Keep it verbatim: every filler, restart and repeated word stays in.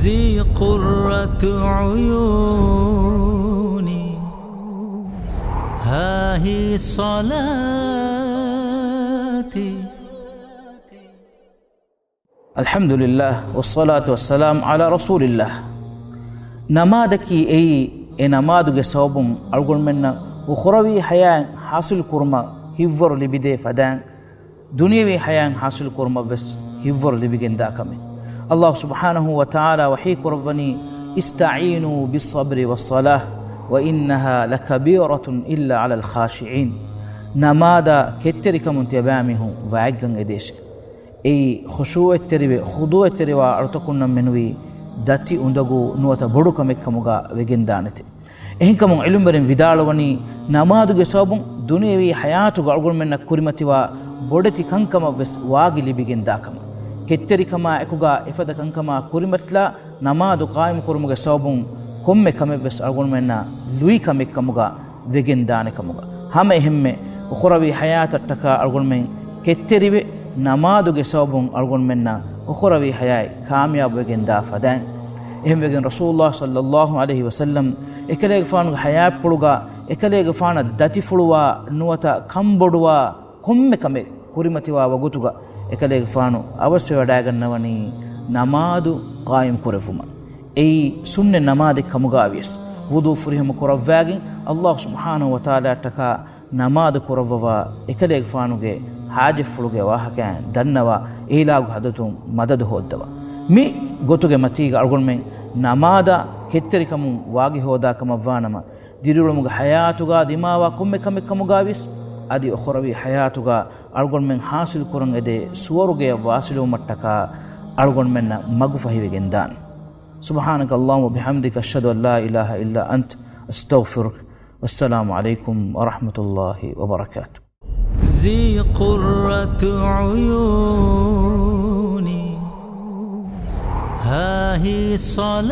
ذي قرة عيوني، ها هي صلاتي. الحمد لله والصلاة والسلام على رسول الله. ނަމާދަކީ އެއީ، އެ ނަމާދުގެ ސަބަބުން އަޅުގަނޑުމެންނަށް އުޚުރަވީ ޙަޔާތް ޙާޞިލު ކުރުމަށް ހިތްވަރު ލިބިދޭ ފަދައިން، ދުނިޔަވީ ޙަޔާތް ޙާޞިލު ކުރުމަށް ވެސް ހިތްވަރު ލިބިގެންދާ ކަމެއް. ﷲ ސުބްޙާނަހޫ ވަތަޢާލާ ވަޙީ ކުރައްވަނީ، "اسْتَعِينُوا بِالصَّبْرِ وَالصَّلَاةِ وَإِنَّهَا لَكَبِيرَةٌ إِلَّا عَلَى الْخَاشِعِينَ." ނަމާދާ ކެތްތެރިކަމުން ތިޔަބައިމީހުން ވައިގަން އެދޭށޭ. އެއީ ޚުޝޫޢަތްތެރިވެ، ޚުޟޫޢަތްތެރިވާ އަޅުތަކުންނަށް މެނުވީ ދަތި އުނދަގޫ ނުވަތަ ބޮޑު ކަމެއް ކަމުގަ ވެގެންދާނެތެ. އެހެންކަމުން ޢިލްމުވެރިން ވިދާޅުވަނީ، ނަމާދުގެ ސަބަބުން ދުނިޔަވީ ޙަޔާތުގަ އަޅުގަނޑުމެންނަށް ކުރިމަތިވާ ބޮޑެތި ކަންކަމަށް ވެސް ވާގި ލިބިގެންދާ ކަމަށް. ކެތްތެރިކަމާ އެކުގަ އެފަދަ ކަންކަމާ ކުރިމަތިލާ ނަމާދު ޤާއިމު ކުރުމުގެ ސަބަބުން ކޮންމެ ކަމެއް ވެސް އަޅުގަނޑުމެންނަށް ލުއި ކަމެއް ކަމުގަ ވެގެންދާނެ ކަމުގަ. ހަމަ އެހެންމެ އުޚުރަވީ ޙަޔާތަށްޓަކާ އަޅުގަނޑުމެން ކެތްތެރިވެ، ނަމާދުގެ ސަބަބުން އަޅުގަނޑުމެންނަށް އުޚުރަވީ ޙަޔާތް ކާމިޔާބުވެގެން ދާ ފަދައިން. އެހެންވެގެން ރަސޫލުﷲ ޞައްލައްލާހު ޢަލައިހި ވަސައްލަމް އެކަލޭގެފާނުގެ ޙަޔާތްޕުޅުގަ އެކަލޭގެފާނަށް ދަތިފުޅުވާ ނުވަތަ ކަންބޮޑުވާ ކޮންމެ ކަމެއް ކުރިމަތިވާ ވަގުތުގަ އެކަލޭގެފާނު އަވަސްވެވަޑައިގަންނަވަނީ ނަމާދު ޤާއިމް ކުރެއްވުމަށް. އެއީ ސުންނަތް ނަމާދެއް ކަމުގަވިޔަސް، ވުޟޫ ފުރިހަމަ ކުރައްވާގެން ﷲ ސުބްޙާނަހޫ ވަތަޢާލާއަށްޓަކާ ނަމާދު ކުރައްވަވާ އެކަލޭގެފާނުގެ ޙާޖަތްފުޅުގެ ވާހަކައިން ދަންނަވާ، އެއިލާހުގެ ޙަޟްރަތުން މަދަދު ހޯއްދަވާ. މި ގޮތުގެ މަތީގަ އަޅުގަނޑުމެން ނަމާދާ ކެތްތެރިކަމުން ވާގި ހޯދާ ކަމަށްވާނަމަ، ދިރިއުޅުމުގެ ޙަޔާތުގަ ދިމާވާ ކޮންމެ ކަމެއް ކަމުގަވިޔަސް، އަދި އުޚުރަވީ ޙަޔާތުގަ އަޅުގަނޑުމެން ޙާޞިލު ކުރަން އެދޭ ސުވަރުގެއަށް ވާޞިލުވުމަށްޓަކާ އަޅުގަނޑުމެންނަށް މަގުފަހިވެގެން ދާނެ. سبحانك اللهم وبحمدك، أشهد أن لا إله إلا أنت، أستغفرك. والسلام عليكم ورحمة الله وبركاته. ذي قرة عيوني، ها هي صلاتي.